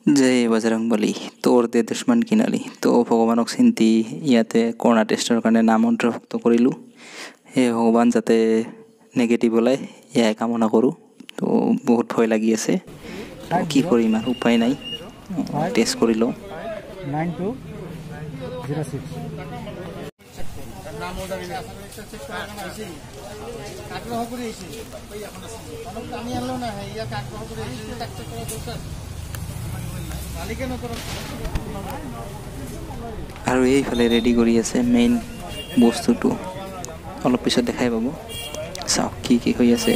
জয় বজৰংবলী, তোৰ দে দুশ্মন কি নালি। তো ভগৱানক চিন্তি ইয়াতে কৰোণা টেষ্টৰ কাৰণে নাম অন্তৰ্ভুক্ত কৰিলোঁ। হে ভগৱান, যাতে নেগেটিভ ওলায় এয়াই কামনা কৰোঁ। তো বহুত ভয় লাগি আছে, কি কৰিম আৰু উপায় নাই, টেষ্ট কৰি লওঁ। 9206। আৰু এইফালে ৰেডি কৰি আছে মেইন বস্তুটো, অলপ পিছত দেখাই পাব। চাওক কি কি হৈ আছে,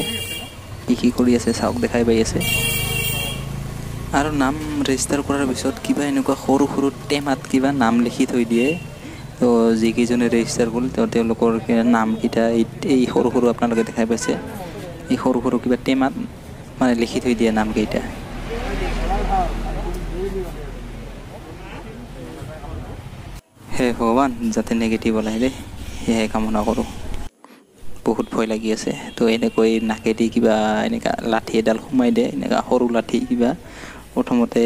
কি কি কৰি আছে, চাওক দেখাই পাই আছে। আৰু নাম ৰেজিষ্টাৰ কৰাৰ পিছত কিবা এনেকুৱা সৰু সৰু টেমাত কিবা নাম লিখি থৈ দিয়ে। তো যিকেইজনে ৰেজিষ্টাৰ কৰিল তো তেওঁলোকৰ নামকেইটা এই সৰু সৰু আপোনালোকে দেখাই পাইছে, এই সৰু সৰু কিবা টেমাত মানে লিখি থৈ দিয়ে নামকেইটা। হে ভগৱান, যাতে নেগেটিভ ওলাই দেই, সেয়াই কামনা কৰোঁ। বহুত ভয় লাগি আছে। তো এনেকৈ নাকেদি কিবা এনেকুৱা লাঠি এডাল সোমাই দিয়ে, এনেকুৱা সৰু লাঠি কিবা প্ৰথমতে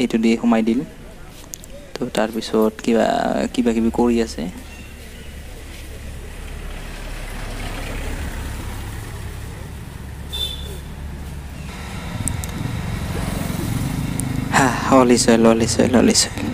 এইটো দি সোমাই দিল। তো তাৰপিছত কিবা কিবা কিবি কৰি আছে। হা, all is well, all is well, all is well.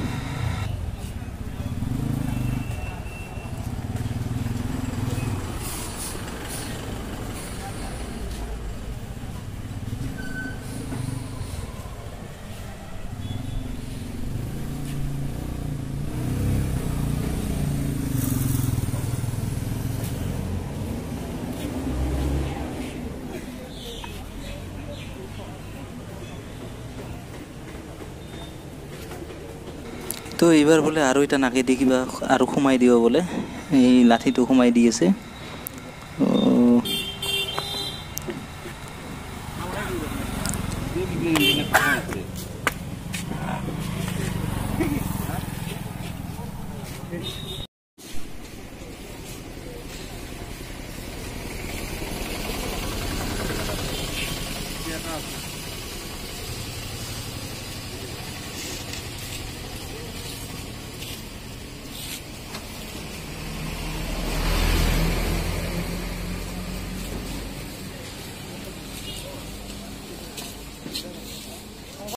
তো এইবাৰ বোলে আৰু এটা নাকেদি কিবা আৰু সোমাই দিব বোলে, এই লাঠিটো সোমাই দি আছে।